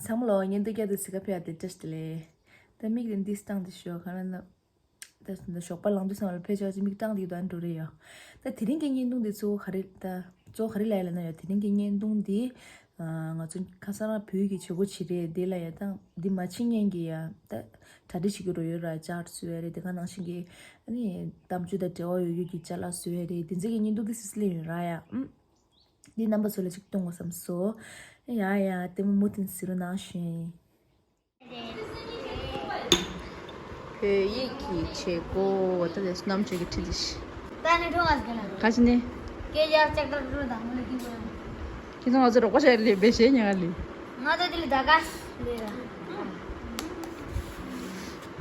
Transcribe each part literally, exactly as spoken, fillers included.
ཚང་མ་ལོ་བརྙན་ཐུང་བསྐྱར་དུ་གཟིགས་ག་ཕེབས་ཡ་དེ་བཀྲ་ཤིས་བདེ་ལེགས། ད་མིག་དེ་འདི་སྟངས་དེ་ཞོག་ག་ལ་ན། ད་ད་ཞོགས་པ་ལངས་དུས་ཙམ་ལ་ཕལ་ཆེར་ཅིག་མིག་སྐྲངས་དེ་ཡོད་ད་འགྲོ་རེ་ཡོད། ད་དེ་རིང་གི་བརྙན་ཐུང་དེ་གཙོ་བོ་ག་རེ་ད་གཙོ་བོ་ག་རེ་ལ་ཡ་ལ་ན་ཡོད། དེ་རིང་གི་བརྙན་ཐུང་དེ་ང་ཚོ་ཁ་སང་རང་བོད་ཀྱི་བྱེད་སྒོ་བྱེད་རེད་དེ་ལ་ཡ་ད་འདི་མ་བྱེད་མཁན་གྱི་ཡ་ད་གྲ་སྒྲིག་བྱེད་ཀྱི་རོ་ཡོད་ར་ཅར་བཟོ་ཡ་རེད། དེ་ག་ནང་བཞིན་གྱི་ཨ་ནི་གཏམ་བརྗོད་དང་འབྲེལ་བ་ཡོད་ཡོད་ཀྱི་ཅ་ལག་བཟོ་ཡ་རེད། དེ་ཚོ་གི་བརྙན་ཐུང་དེ་སིས་ལེ་ཡོད་ར་ཡ་ཨམ། འདི་རྣམ་པ་ཚོ་ལ་ཅིག་སྟོན་དགོས་བསམ་སོང་། ཡ་ཡ་ལྟད་མོ་མུ་མཐུད་གཟིགས་རོགས་གནང་ཞུ་ཡིན། བོད་ཡིག་གི་བྱེད་སྒོ་ད་དེ་རྣམ་དཔྱོད་ཀྱི་ཁྲིད་དེ་ཤི། ད་ནི་ཁྲོ་ང་ཟེར་ན། ག་ཅི་ནི། སྐད་ཆ་ལྕགས་ཏར་འགྲོ་དང་མོ་ལ་ཀིང་གོ་ཡང་། ཁྱེད་ཚོ་ང་ཚོ་རོགས་པ་བྱས་ལས་བེད་ཤེས་ཉག་ལི། ང་ཚོ་དེ་ལ་ད་ག་ལས་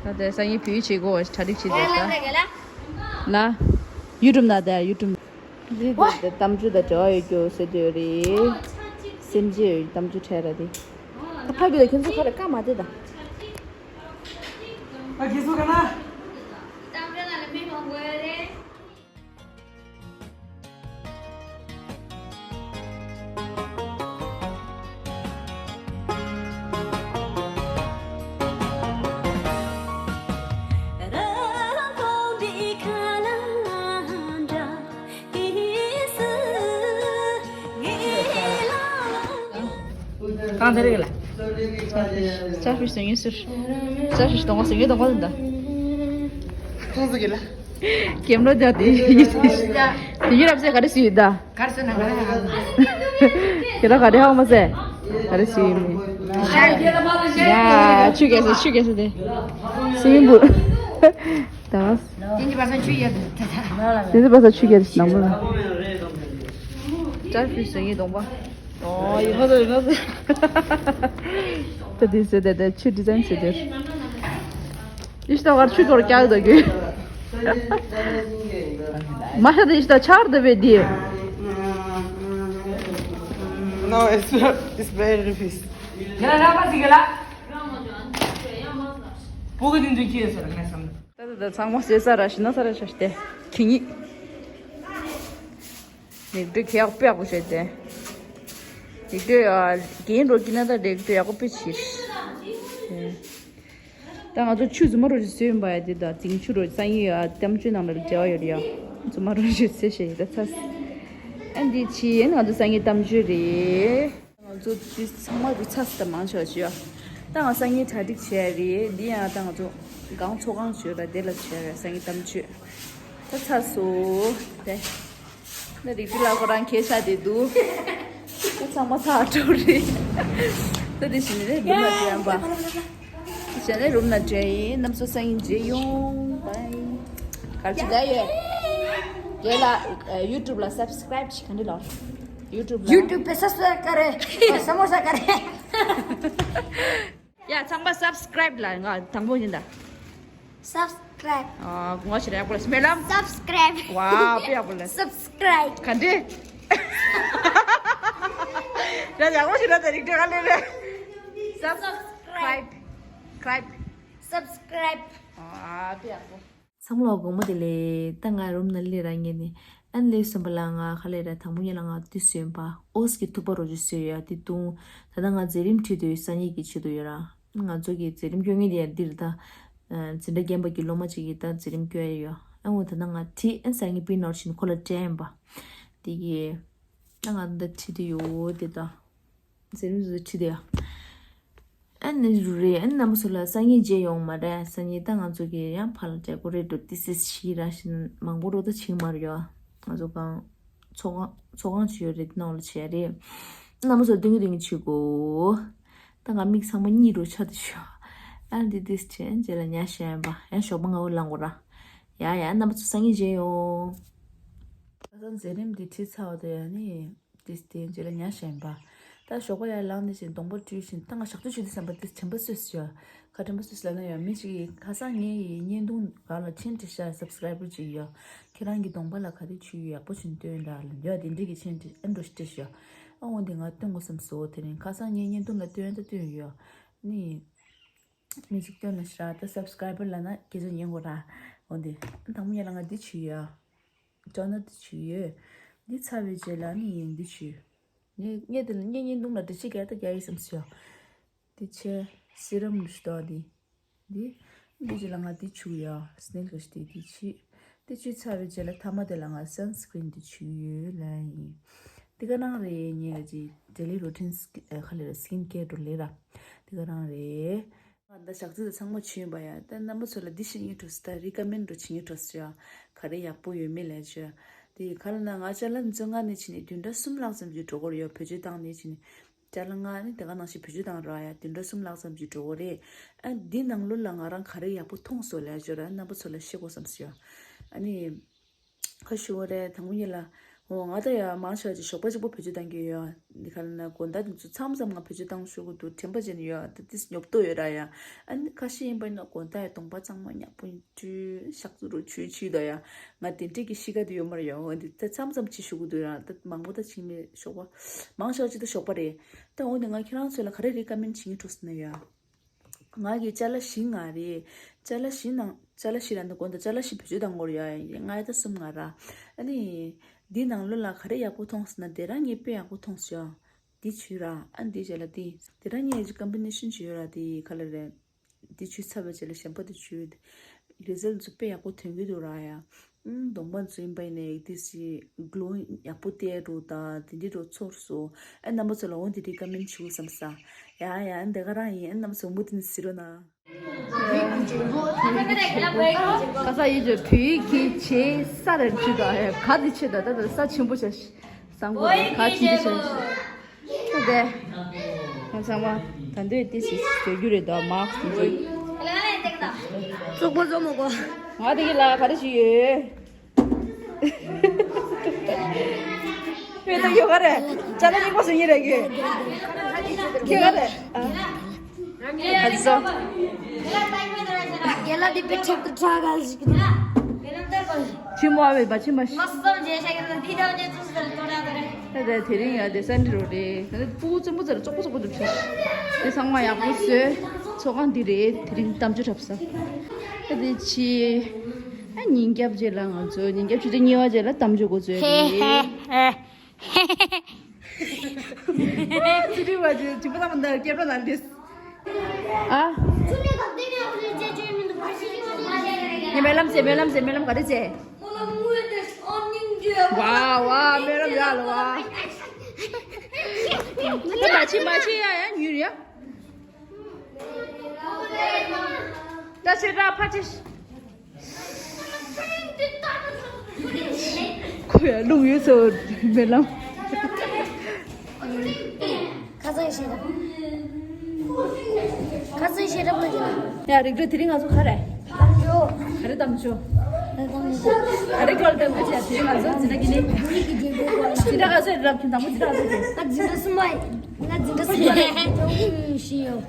ར། ད་དེ་སང་ཉིན་བོད་ཡིག་བྱེད་སྒོ་གྲ་སྒྲིག་བྱེད་དེ་ད། ལ། ཡུ་ཊུབ་ན་དེ་ཡུ་ཊུབ། འདི་འདི་འདི་གཏམ་རྒྱུད་དང་འབྲེལ་བ་ཡོད་རྒྱུ་ཟེར་དུས་རེད། སེམས་ཅན་ཡོད་གཏམ་རྒྱུད་འཕྲད་ར་དེ། ད་ཕ་གི་ལ་ཁྱོད་ཚོ་ཁ་ལ་བཀའ་མ་དེ་དང་། ཨ་ཁྱེད་ཚོ་ག་ན། གང་དེ་རེད་ལ། ཅར་ཕིཤ་ཟེར་ངེས་ཟེར། ཅར་ཕིཤ་གཏོང་བ་ཟེར་ངེས་གཏོང་བ་ཟེར་ད། ཁོང་ཚོ་གི་ལ། ཀེམ་ར་རྒྱག་དེ་ཡིན་དེ་ཡིན་རབས་ཟེར་ག་རེ་ཟེར་ཡོད་ད། གར་སོང་ན་ག་རེ་ཧ་གོ། ཁྱེད་རང་ག་རེ་ཧ་གོ་མ་ཟེར། ག་རེ་ཟེར་ཡོད་མེད། ཡ་ཆུ་རྒྱག་ཟེར་ཆུ་རྒྱག་ཟེར་དེ། སི་མིང་པུལ། ད། དེ་འདི་བ་ས་ཆུ་རྒྱག་དེ་ད་ད། དེ་འདི་བ་ས་ཆུ་རྒྱག་དེ་ནང་མོ་ལ། ཅར་ཕིཤ་ཟེར་ངེས་གཏོང་བ། ཨོ་ཡིན་ཁ་ཚོ་ཡིན་ཁ་ཚོ། ད་དེ་ཟེར་དེ་དེ་ཆུ་ཌི་ཛའིན་ཟེར་དེ། ཨིཤ་ད་གར་ཆུ་གོར་ཀྱག་ད་གི། མ་ཤ་ད་ཨིཤ་ད་ཆར་ད་བེ་དེ། No, it's it's very nice. ག་ལ་ལ་པ་སི་ག་ལ། པོ་གི་དེ་འདུག་ཅི་ཡོད་ཟེར་ངས་བསམ། ད་ད་ད་ཚང་མ་ཟེར་ས་ར་ཤི་ན་ས་ར་ཤ་ཤི་དེ་ཁྱི་ཉིད། ལེགས་བཅོས་ཁྱེད་ཡག་པོ་ཡག་པོ་བྱས་ཏེ། ལེགས་བཅོས་ཨ། རྒན་རོགས་ཀྱི་ན་ད་ལེགས་བཅོས་ཡག་པོ་དཔེ་བྱས། ད་ང་ཚོ་ཆུ་རྫུན་མ་རོགས་ཀྱི་བཟོས་ཡིན་པ་ཡ་དེ་ད་རྫིང་ཆུ་རོགས་སང་ཉིན་ཨ་གཏམ་བརྗོད་ནང་ལ་འབྲེལ་བ་ཡོད་རེད་ཡ། རྫུན་མ་རོགས་ཀྱི་བཟོས་བྱས་ཡིན་ད་ཚ། ཨ་འདི་ཕྱི་ཡིན་ང་ཚོ་སང་ཉིན་གཏམ་བརྗོད་རེད། ང་ཚོ་འདི་ཚང་མ་རུ་ཚ་ས་མང་ཆེ་བ་བྱོས་ཡ། ད་ང་སང་ཉིན་གྲ་སྒྲིག་བྱས་རེད་འདི་ཡང་ད་ང་ཚོ་གང་ཚོགས་ཁང་བྱོས་ར་དེ་ལ་བྱོས་ར་སང་ཉིན་གཏམ་བརྗོད། ད་ཚ་སོ། དེ། ད་རིག་འཛིན་ལགས་ཁོ་རང་ཁྱེད་ཤ་དེ་འདུག་ད་ཚང་མ་ཚ་འགྲོ་རེད། ད་དེ་བཞིན་ནས་རུམ་ལ་འགྲོ་ཡང་པ། དེ་བཞིན་ནས་རུམ་ལ་འགྲོ་ཡིན་རྣམ་ཚོ་སང་ཉིན་མཇལ་ཡོང་། བའི། གར་ཅི་ད་ཡོད། རྒན་ལགས་ཡུ་ཊུབ་ལ་སབ་སི་ཀ་རེབ་ཅིག་ག་འདྲ་ལགས། ཡུ་ཊུབ་ལ། ཡུ་ཊུབ་པེ་སབ་སི་ཀ་རེབ། ས་མོ་ས་ཀ་རེབ། ཡ་ཚང་མ་སབ་སི་ཀ་རེབ་ལ་ང་དང་པོ་ཡིན་ད། སབ་སི་ཀ་རེབ། ཨ་ངོ་ཤེས་རེ་ཡག་པོ་ལ་སྨོན་ལམ། སབ་སི་ཀ་རེབ། ཝའོ་དཔེ་ཡག་པོ་ལ། སབ་སི་ཀ་རེབ། ག་འདྲེ། ར་ཡག་པོ་ཞིག་ར་ད་རིག་འདྲ་ག་ལེ་རེ། སབ་སི་ཀ་རེབ། ཀ་རེབ། སབ་སི་ཀ་རེབ། ཨ་དཔེ་ཡག་པོ། ཚང་མ་ལ་དགོང་མོ་བདེ་ལེགས། ད་ང་རུམ་ནང་སླེབས་ར་ངས་ནི་ཨ་ནི་སླེབས་སོང་པ་ལ་ང་ཁ་ལེ་ར་དང་པོ་ཉིད་ལ་ང་དེ་བཟོས་པ་ཨོས་ཀྱི་ཐུག་པ་རོ་ཅིག་བཟོས་ཡ་དེ་བཏུང་། ད་ལྟ་ང་མཛད་རིམ་ཁྲིད་དུ་ཡོད་སང་ཉིན་གྱི་ཆེད་དུ་ཡོད་ར། ང་ཚོ་གི་མཛད་རིམ་སྐྱོང་མཁན་དེ་ཡང་འདིར་ད། འཛིན་གྲྭ་རྒན་པ་གི་སློབ་མ་ཅིག་གིས་ད་མཛད་རིམ་སྐྱོང་ཡ་ཡོད། ཨ་འོ་ད་ནང་ང་ཁྲིད་ཨ་སང་ཉིན་པི་ནོར་ཕྱིན་ཁོ་ལ་སྤྲད་ཡིན་པ། དེ་གི། ད་ང་ད་ཁྲིད་དུ་ཡོད་དེ་ད། མཛད་རིམ་བཟོ་ཁྲིད་དུ་ཡ། ཨ་ནི་རུ་རེད་ཨ་ནི་རྣམ་པ་ཚོ་ལ་སང་ཉིན་མཇལ་ཡོང་མ་རེད་སང་ཉིན་ད་ང་ཚོ་གི་ཡང་ཕར་ལ་མཇལ་དགོས་རེད་འགྲོ་ཏི་སི་ཤི་ར་བཞིན་མང་པོ་རོ་ད་ཕྱིན་མ་རེད་ཡ། ང་ཚོ་གང་། ཚོགས་ཁང་ཚོགས་ཁང་ཅིག་ཡོད་རེད་དེ་ནང་ལ་བྱས་རེད། རྣམ་པ་ཚོ་ཏིང་ངེ་ཏིང་ངེ་བྱེད་དགོས། ད་ང་མིག་ཚང་མ་གཉིད་རུ་ཆགས་དུ་ཤོག་ཨ་འདི་འདི་བྱས་རྗེས་ལ་ཉལ་ཤེས་པ་ཡང་ཞོགས་པ་ང་འུ་ལངས་དགོས་ར། ཡ་ཡ་རྣམ་པ་ཚོ་སང་ཉིན་མཇལ་ཡོང་། ད་ལྟ་མཛད་རིམ་འདི་ཁྲིད་ཚར་བ་དང་ཡ་ནི་འདི་དེ་རྗེས་ལ་ཉལ་ཤེས་པ། ད་ཞོགས་པ་ཡར་ལངས་ནས་བཞིན་གདོང་པ་བཀྲུས་བཞིན་ད་ང་ཞག་སྡོད་བྱེད་དུས་བསམ་པ་འདི་དྲན་པ་གསོས་སོ། ཁ་དྲན་པ་སུས་ལབ་ན་ཡང་མི་ཞིག་གིས་ཁ་སང་ངའི་བརྙན་ཐུང་སྒང་ལ་ཆེན་ཏྲི་ཤ་སབ་སི་ཀ་རའི་བར་ཅིག་ཡོད། ཁྱེད་རང་གི་གདོང་པ་ལ་ག་དུས་ཆུ་ཡོད་ཡག་པོ་བྱུང་སྟོན་འདྲ་ལ་འདོད་དེ་འདྲི་གི་ཆེན་ཏྲི་ཨ་འགྲོ་ཤི་ཏྲི་ཤ། ཨ་འོ་འདི་ང་སྟོན་དགོས་བསམ་སོ་དེ་རིང་ཁ་སང་ངའི་བརྙན་ཐུང་ལ་སྟོན་ད་སྟོན་ཡོད། ནི། མི་ཞིག་སྟོན་ལ་ཤི་ར་ད་སབ་སི་ཀ་རའི་བར་ལབ་ན་སྐད་ཆ་ཉན་དགོས་ར། འོ་འདི། དང་པོ་ཉིད་ལ་ང་འདི་ཆུ་ཡོད། ཅོ་ན་འདི་ཆུ་ཡོད། འདི་ཚར་བའི་རྗེས་ལ་ནི་ཡིན་འདི་ཆུ། ངས་ངས་དེ་ལ་ངས་བརྙན་ཐུང་ལ་འདྲི་ཤི་ག་ད་རྒྱ་ཡིག་བསམ་སོ། དེ་ཆེ་སི་རམ་རུ་ཤི་ཏོ་དེ། འདི། འདི་ཅི་ལ་ང་འདི་བྱུག་ཡ། སི་ནེལ་ག་ཤི་དེ་འདི་ཆི། འདི་བྱུག་ཚར་བའི་རྗེས་ལ་ཐ་མ་དེ་ལ་ང་སན་སི་ཀྲིན་འདི་བྱུག་ཡོད་ལ་ཡིན། འདི་ག་རང་རེད། ངས་ཀྱི་ཌེ་ལི་རུ་ཊིན་ཁ་ལེ་ར་སི་ཀིན་ཀེར་འགྲོ་ལེ་ར། འདི་ག་རང་རེད། ང་ད་ཞག་རྩི་དང་ཚང་མ་བྱུག་ཡིན་པ་ཡ། ད་རྣམ་པ་ཚོ་ལ་འདི་ཤེས་ཡོད་འགྲོ་སི། ད་རི་ཀ་མེན་འགྲོ་བྱེད་ཡོད་འགྲོ་སི་ཡ། ག་རེ་ཡག་པོ་ཡོད་མེད་ལས་བྱོས། དེ་ག་ལ་ན་ང་ཅ་ལག་འཛོལ་ང་ནས་བྱས་ནས་བདུན་ཕྲག་གསུམ་ལྷག་ཙམ་ཅིག་འགྲོ་གི་ཡོད། བེད་སྤྱོད་བཏང་ནས་བྱས་ནས། ཅ་ལག་ང་ནི་དེ་ག་ནང་བཞིན་བེད་སྤྱོད་བཏང་ར་ཡ། བདུན་ཕྲག་གསུམ་ལྷག་ཙམ་ཅིག་འགྲོ་གི་རེད། ཨ་འདི་ནང་ལོགས་ལ་ང་རང་ག་རེ་ཡག་པོ་མཐོང་སོང་ལས་བྱོས་ར། རྣམ་པ་ཚོ་ལ་བཤད་དགོས་བསམ་སོང་ཡ། ཨ་ནི། ཁ་ཞུ་བ་རེད། དང་པོ་ཉིད་ལ། འོ་ང་ད་ཡ་མང་ཆེ་བ་ཅིག་ཞོགས་པ་གཅིག་པོ་བེད་སྤྱོད་བཏང་གི་ཡོད། འདི་ག་ལ་ན་དགོང་དག་དེ་ཚོ་མཚམས་མཚམས་ང་བེད་སྤྱོད་བཏང་ཤོག་གི་འདུག་དྲན་པ་བརྗེད་ནས་ཡོད། ད་ཏིས་ཉོབ་ཏོ་ཡོད་ར་ཡ། ཨ་ནི་ཁ་ཤས་ཡིན་པ་ཡིན་ན་དགོང་དག་ཡ་གདོང་པ་གཙང་མ་ཉག་པོ་ཡིན་དུས་ཞག་ཚོ་རུ་ཆུ་ཆུ་ད་ཡ། ང་དེ་འདྲས་ཀྱི་གཤིས་ཀ་དེ་ཡོད་མ་རེད་ཡ། འོ་འདི་ད་མཚམས་མཚམས་བྱེད་ཤོག་གི་འདུག་ཡ། ད་མང་པོ་ད་བྱེད་མེད་ཞོགས་པ། མང་ཆེ་བ་ཅིག་ད་ཞོགས་པ་རེད། ད་འོ་འདི་ང་ཁྱེད་རང་ཚོ་ལ་ག་རེ་རེ་ཀ་མེན་བྱེད་ཀྱི་འགྲོ་ཟེར་ན་ཡ། ང་གི་ཅ་ལག་བཞི་ང་རེད། ཅ་ལག་བཞི་ནང་ཅ་ལག་བཞི་ལ་འདི་དགོང་དག་ཅ་ལག་བཞི་བེད་སྤྱོད་བཏང་དགོས་རེད་ཡ། ལྔ་ཡ་ད་གསུམ་ང་ར། ཨ་ནི། འདི་ནང་ལོགས་ལ་ག་རེ་ཡག་པོ་མཐོང་ཟེར་ན་དེ་རང་ངས་དཔེ་ཡག་པོ་མཐོང་སོང་ཡ། འདི་བྱོས་ར། ཨ་འདི་རྗེས་ལ་འདི། དེ་རང་ངས་ཀོམ་བི་ནེ་ཤན་བྱོས་ར། འདི་ག་ལ་རེད། འདི་བྱོས་ཚར་བའི་རྗེས་ལ་གཞན་པ་འདི་བྱོས། རི་ཟལ་ཚོ་དཔེ་ཡག་པོ་ཐོན་གྱི་འདུག་ར་ཡ། ཨུམ། གདོང་པ་ཚོ་ཡིན་པ་ཡིན་ནའི་དེ་སི་གློ་ཡག་པོ་བསྟན་འགྲོ་དང་དེ་འདྲའི་འགྲོ་ཚོར་སོང་། ཨ་རྣམ་པ་ཚོ་ལ་འོ་འདི་འདྲའི་ཀ་མེན་བྱེད་དགོས་བསམ་ས། ཡ་ཡ་འདི་ག་རང་ཡིན། ཨ་རྣམ་པ་ཚོ་མུ་མཐུད་ནས་གཟིགས་རོགས་གནང་། ཁ་ས་ཡིན་གྱི་བོད་ཀྱི་ཆེ་ས་རེད་ཅི་ད་ཡ་ག་དེ་ཆེ་ད་ད་ད་ས་ཆེན་པོ་ཆ་ཤི། སང་གོ་ག་ཆུང་ཆུང་ཆུང་། དེ། ང་ཚང་མ་ད་འདོད་དེ་ཞིག་བཟོ་རྒྱུ་རེད་དོ། མཱ་སི་ཀི་དེ་ཚོ། བཙོག་པོ་བཟོ་མ་དགོས། ང་དེ་གི་ལ་ག་རེ་ཞིག་ཡོད། ཡོད་དོ་ཡོད་ག་རེ། ཅ་ལག་རྙིང་པ་བཟོ་ཡིན་རེད་གི། ཁྱེད་ག་རེ། ཨ། ཁ་ཚོ། རྒན་ལགས་འདི་དཔེ་ཁྲེག་ཏུ་ཁྲག་ག་ཞིག་འདུག་ཕྱི་མ་བས་པ་ཕྱི་མ་ཞིག་ད་དེ་རིང་ཡ་དེ་སན་ཌེ་རོ་རེད། ད་ཕྲུ་གུ་བཙན་པོ་ཚོ་ལ་བཙོག་པོ་བཙོག་པོ་འདུག་ཤག་དེ་ཚང་མ་ཡག་པོ་བཟོས། ཚོགས་ཁང་འདི་རེད། དེ་རིང་གཏམ་བརྗོད་འཁྲབ་ས། ད་དེ་ཕྱི། ཨ་ཉིན་རྒྱབ་རྗེས་ལ་ང་ཚོ་ཉིན་རྒྱབ་ཆུ་ཚོད་གཉིས་པ་རྗེས་ལ་གཏམ་བརྗོད་འགོ་ཚུགས་རེད། ཨ་ཙི་ཏི་བ་ཅི་ཅི་པ་ད་མ་ད་སྐད་པ་ན་ལེས། ཨ། ངས་སྨོན་ལམ་བྱས། སྨོན་ལམ་བྱས། སྨོན་ལམ་ག་རེ་བྱས། ཝ་ཝ་སྨོན་ལམ་ཡག་ལ་ཝ། ད་མ་ཕྱི་མ་ཕྱི་ཡ་ཡ་ཉུལ་ཡ། ད་ཚེ་ར་ཕ་ཅི། ཁོ་ཡ་རླུང་ཡོད་ཚོ་མེ་ལམ། ཁ་སང་ཤེས་རབ། ཁ་སང་ཤེས་རབ་ལ་ཡིན། ཡ་རིག་འགྲོ་དེ་རིང་ང་ཚོ་ག་རེ། གཏམ་བརྗོད། ག་རེ་གཏམ་བརྗོད། ག་རེ་གོ་ལ་གཏམ་བརྗོད་བྱས། དེ་རིང་ང་ཚོ་འཛིན་གྲྭ་གི་ནི། འཛིན་གྲྭ་ག་ཚོད་རེད་རབ་ཁྱིམ་དང་པོ་འཛིན་གྲྭ་ག་ཚོད་རེད། ང་འཛིན་གྲྭ་གསུམ་པ་ཡིན། ང་འཛིན་གྲྭ་གསུམ་པ་ཡིན།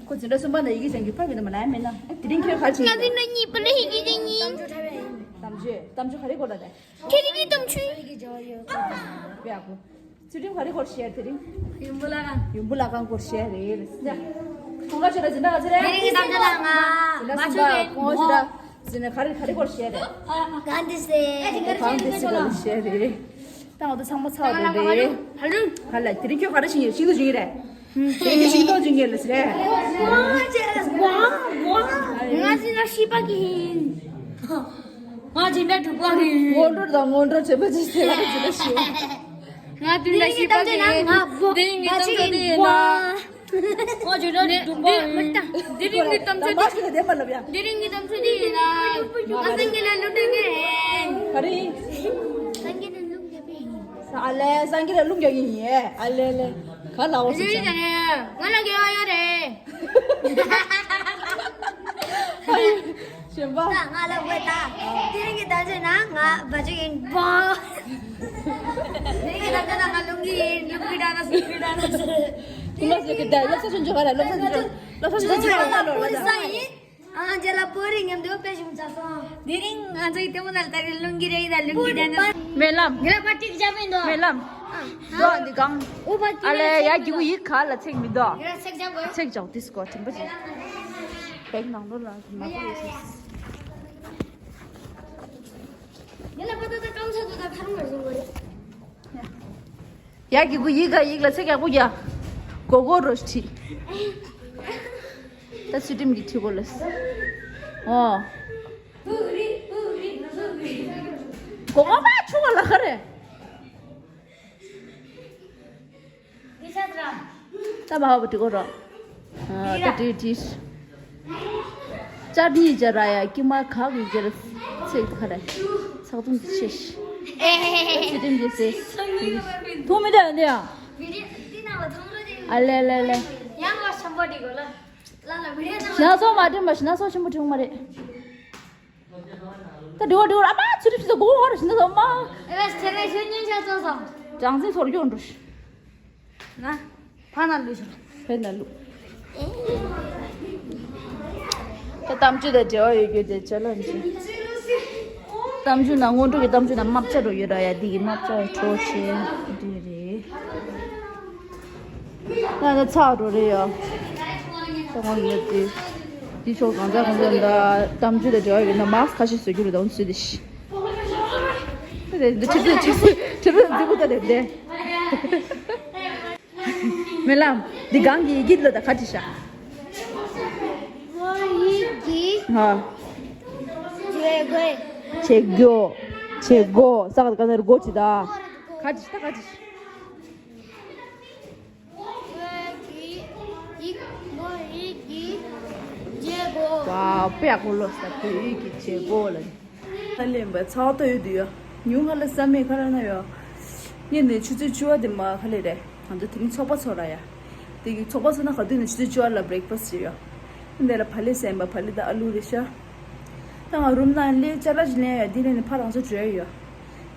ཁོ་འཛིན་གྲྭ་གསུམ་པ་ན་ཡི་གེ་སྦྱང་རྒྱུ་ཕ་གི་ནི་མ་ལ་ཡ་མེད་ན། དེ་རིང་ཁྱོད་ག་རེ་བྱེད། ང་འཛིན་གྲྭ་གཉིས་པ་ལ་ཡི་གེ་སྦྱང་ཡིན། གཏམ་བརྗོད། གཏམ་བརྗོད་ག་རེ་གོ་ལ་རེད། ཁྱེད་རིག་གི་གཏམ་ཆུ། དཔེ་ཡག་པོ། ཚུལ་ཁྲིམས་ག་རེ་སྐོར་བཤད། དེ་རིང་། ཡུམ་བུ་བླ་བྲང་། ཡུམ་བུ་བླ་བྲང་སྐོར་བཤད་རེད། ཡ། ཁོང་ཁ་ཆེ་ལ་འཛིན་གྲྭ་ག་ཚོད་རེད། དེ་རིང་གི་གཏམ་བརྗོད་ལ་ང་མ་ཆོག་གི། ཁོང་ཁ་ཆེ་ལ་འཛིན་གྲྭ་ག་རེ་ག་རེ་སྐོར་བཤད་རེད། གང་དེ་སེ། གང་དེ་སེ་སྐོར་བཤད་རེད། ད་ང་ཚོ་ཚང་མ་ཚར་བ་རེད། ཧ་ལུ། ཧ་ལ་དེ་རིང་ཁྱོད་ག་རེ་བྱེད་ཀྱི་ཡོད། ཤིང་ཏོག་བྱུང་གི་རེད། དེ་གི་ཤིང་ཏོག་བྱུང་གི་ལ་ཟེར། ང་ཚོ་ཤི་པ་གི་ཡིན། ང་འཛིན་གྲྭ་དྲུག་པ་གི་ཡིན། སྔོན་འགྲོ་དང་སྔོན་འགྲོ་བྱེད་པ་ཅི་ཟེར་བ་ཅི་ལ་ཤི། ང་འཛིན་གྲྭ་བཞི་པ་གི་ཡིན། དེ་ཡིན་གི་གཏམ་བརྗོད་ཡིན་ན། ང་འཛིན་གྲྭ་དྲུག་པ་ཡིན། དེ་རིང་གི་གཏམ་བརྗོད་དེ། དེ་རིང་གི་གཏམ་བརྗོད་དེ་ཡིན་ན། ང་སངས་རྒྱས་ལ་ལུང་འདྲེན་གི་ཡིན། ག་རེ་ཡིན། སངས་རྒྱས་ལ་ལུང་འདྲེན་གི་ཡིན། ཨ་ལས་སངས་རྒྱས་ལ་ལུང་རྒྱག་གི་ཡིན། ཨ་ལས་ལས། ག་ལ་འོ་ཟེར་ཟེར། ང་ལ་དགེ་བ་ཡོད་རེད། གཞན་པ། ད་ང་ལ་དགོས་ད། དེ་རིང་གི་གཏམ་བརྗོད་ན་ང་བ་ཅིག་ཡིན་པོ། དེ་རིང་གི་གཏམ་བརྗོད་ན་ང་ལུང་གི་ཡིན། ལུང་གི་ད་ན་སུ་གི་ད་ན་སུ། ཁྱིམ་པ་ཟེར་གི་ད་སློབ་གསོ་ཆུང་ཆུང་ག་ལ་སློབ་གསོ་ཆུང་ཆུང་། སློབ་གསོ་ཆུང་ཆུང་ག་ལ་སློབ་གསོ་ཆུང་ཆུང་། ཨ་ཇ་ལ་པོ་རི་ངམ་དུ་པེ་ཞུམ་ཚ་སོང་། དེ་རིང་ང་ཚོ་ཡི་དེ་མོ་ནལ་ད་རི་ལུང་གི་རེ་ཡི་ད་ལུང་གི་རེ་ན། སྨོན་ལམ། ངེད་ལ་ཀ་ཏིག་ཅག་མིན་འདུག་སྨོན་ལམ། འགྲོ་འདི་གང་། ཨུ་བ་ཀི། ཨ་ལེ་ཡ་གི་གུ་ཡི་ག་ལ་ཚེག་མི་འདུག་ངེད་ལ་ཚེག་ཅག་གོ། ཚེག་ཅག་དིས་ཀོ་དྲན་པ་ཅིག་བེག་ནང་ལོ་ལ་མ་གོ་ཡོད་སོང་། ངེད་ལ་པ་ཏ་ཏ་ཀམ་ཚ་དུ་ད་ཐར་མ་བཟུང་གོ་རེད། ཡ་གི་གུ་ཡི་ག་ཡིག་ལ་ཚེག་ཡག་པོ་རྒྱག་གོ་གོ་རོ་ཤི། ད་ཚུལ་ཁྲིམས་ཀྱི་ཁྲི་གོ་ལས། ཨོ། གོ་མ་མ་ཆུང་བ་ལ་ཁ་རེ། ད་བ་བ་དྲི་གོ་རོ། ཨ་ད་དྲི་དྲི། ཅར་ནི་ཅར་ར་ཡ་ཀི་མ་ཁག་གི་ཅར་ཚེ་ཁ་རེ། ཚག་ཚུང་གི་ཆེ་ཤི། ཚུལ་ཁྲིམས་ཀྱི་སེ། ཐུང་མི་འདྲ་འདི་ཡང་། ཨ་ལེ་ལེ་ལེ། ཞིང་ཚོགས་མ་འགྲིམ་པ་ཞིང་ཚོགས་ཆེན་པོ་འགྲིམ་མ་རེད། ད་འགྲོ་འགྲོ་ཨ་མ་ཚུར་ཕྱི་སོ་སྒོ་ཧོར་ཞིང་ཚོགས་མ། ཨེ་བས་ཚེ་རིང་ཤོད་ཉན་ཆ་ཚོགས་སོང་། ཅང་ཚིག་ཚོར་སྐྱོན་འགྲོ་ཤི། ན། ཕ་ན་ལུས་ཤོར། ཕ་ན་ལུས། ད་གཏམ་རྒྱུད་དང་འབྲེལ་བ་ཡོད་རྒྱུ་དེ་ཅ་ལག་འདི། གཏམ་རྒྱུད་ན་སྔོན་འགྲོ་གི་གཏམ་རྒྱུད་ན་དམག་བྱ་འགྲོ་ཡོད་ར་ཡ་འདི་གི་དམག་བྱ་གྲོ་ཆེ་འདི་རེད། ང་ལ་ཚགས་འགྲོ་རེད་ཡ། ད་ང་ཡོད་དེ། འདི་ཕྱོགས་གང་ཚ་གང་ཚ་ད་གཏམ་རྒྱུད་དང་འབྲེལ་བ་ཡོད་ན་མཱ་སི་ཁ་ཤས་བཟོ་རྒྱུ་རེད་ད་འོན་ཚུལ་དེ་ཤི། འདི་ཁྲི་ཚོད་ཁྲི་ཚོད་ཁྲི་ཚོད་འཛིན་པོ་ད་དེ་བདེ། མེ་ལམ། འདི་གང་གི་ཡི་གེ་ལ་ད་ག་ཅི་ཤ། བོད་ཡིག་གི་ཧ། བྱེད་དགོས། བྱེད་དགོས། བྱེད་དགོས། ས་ག་ག་ནར་སྒོ་ཅི་ད། ག་ཅི་ཤ་ད་ག་ཅི་ཤ། བོད་ཀྱི་ཡིག་བོད་ཡིག་གི་བྱེད་སྒོ། ཝའོ་དཔེ་ཡག་པོ་ལོ་ས་བོད་ཡིག་གི་བྱེད་སྒོ་ལ། ཧ་ལས་པ་ཚ་བ་ཏོ་ཡོད་དུ་ཡོད། ཉུང་ཧ་ལ་ས་མེད་ཁ་ར་ན་ཡོད། ངས་ནས་ཆུ་ཚོད་བཅུ་བ་དེ་མ་ཁ་ལས་རེད། ང་ཚོ་དེ་རིང་ཚོགས་པ་ཚོགས་ར་ཡ། དེ་གི་ཚོགས་པ་ཚོགས་ན་ག་དུས་ནས་ཆུ་ཚོད་བཅུ་བ་ལ་བྷི་རེག་ཕ་སི་ཊི་བྱེད་ཡོད། འདི་ལ་བ་ལི་སེམས་པ་བ་ལི་དང་ཨ་ལུ་རེ་ཤ། ད་ང་རུམ་ན་ལས་ཅ་ལག་ཅིག་ལེན་ཡ་འདི་ལས་ནས་ཕ་རང་ཚོ་བྲོས་ཡོད།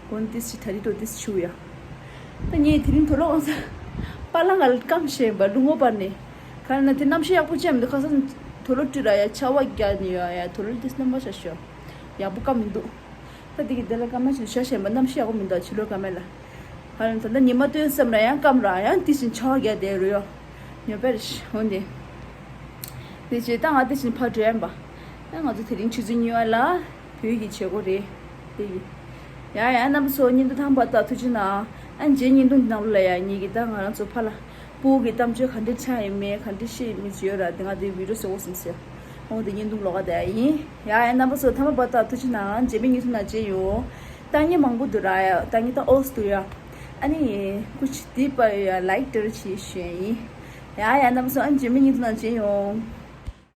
གོན་ཏིས་ཆི་ད་རི་ཏོ་ཏིས་ཆུ་ཡ། ད་ངས་དེ་རིང་དུ་ལོག་ས། པ་ལ་ང་ལ་སྐམ་ཤེས་པ་ལུ་ངོ་པར་ནས། ག་ན་དེ་གནམ་གཤིས་ཡག་པོ་ཅན་མི་འདུག་ཁ་སང་དུ་ལོ་བཀྲུས་ར་ཡ་ཆར་བ་རྒྱག་ནི་ཡ་ཡ་དུ་ལོ་ཏིས་རྣམ་པ་ཤ་ཤོ། ཡག་པོ་སྐམ་མི་འདུག་ད་དེ་གི་དེ་ལ་སྐམ་མ་ཤི་ཤ་ཤེས་པ་གནམ་གཤིས་ཡག་པོ་མི་འདུག་ཕྱི་ལོ་སྐམ་མེད་ལ། ག་ན་ད་ལྟ་ཉི་མ་སྟོན་བསམ་ར་ཡང་སྐམ་ར་ཡང་དེ་བཞིན་ཆར་བ་རྒྱག་དེ་རུ་ཡོ། ཉོ་པེར་ཧོན་དེ། དེ་བྱས་ད་ང་དེ་བཞིན་ཕར་འགྲོ་ཡ་ཡིན་པ། ད་ང་ཚོ་དེ་རིང་ཆུ་ཚོད་གཉིས་པ་ལ་བོད་ཀྱི་བྱེད་སྒོ་རེད། དེ་ཡིན། ཡ་ཡ་རྣམ་པ་ཚོ་བརྙན་ཐུང་ཐང་པ་ད་ཐུགས་རྗེ་གནང་། ཨ་རྗེས་བརྙན་ཐུང་འདི་ནང་ལ་ཡ་ཉིད་ཀྱི་ད་ང་རང་ཚོ་ཕ་ལ་སྤུ་གུ་གི་གཏམ་བརྗོད་ག་འདྲ་ཆགས་ཡིན་མིན་ག་འདྲ་བཤད་ཡིན་མིན་ཅི་ཡོད་ར་དེ་ང་དེ་བི་ཌི་ཡོ་བཟོ་དགོས་བསམ་སོང་། འོ་དེ་བརྙན་ཐུང་ལོགས་ཀ་དེ་ཡ་ཡིན། ཡ་ཡ་རྣམ་པ་ཚོ་ཐ་མ་བ་ད་ཐུགས་རྗེ་གནང་། རྗེས་མའི་བརྙན་ཐུང་ནང་མཇལ་ཡོང་། ད་ངས་མང་པོ་འདུག་ར་ཡ་ད་ངས་ད་ཨོས་འདུག་ཡ། ཨ་ནི་ཀུ་ཆི་དེ་པ་ཡ་ལའིཀ་ཏེར་ཆེ་ཞུ་ཡ་ཡིན། ཡ་ཡ་རྣམ་པ་ཚོ་ཨ་ནི་རྗེས་མའི་བརྙན་ཐུང་ནང་མཇལ་ཡོང་།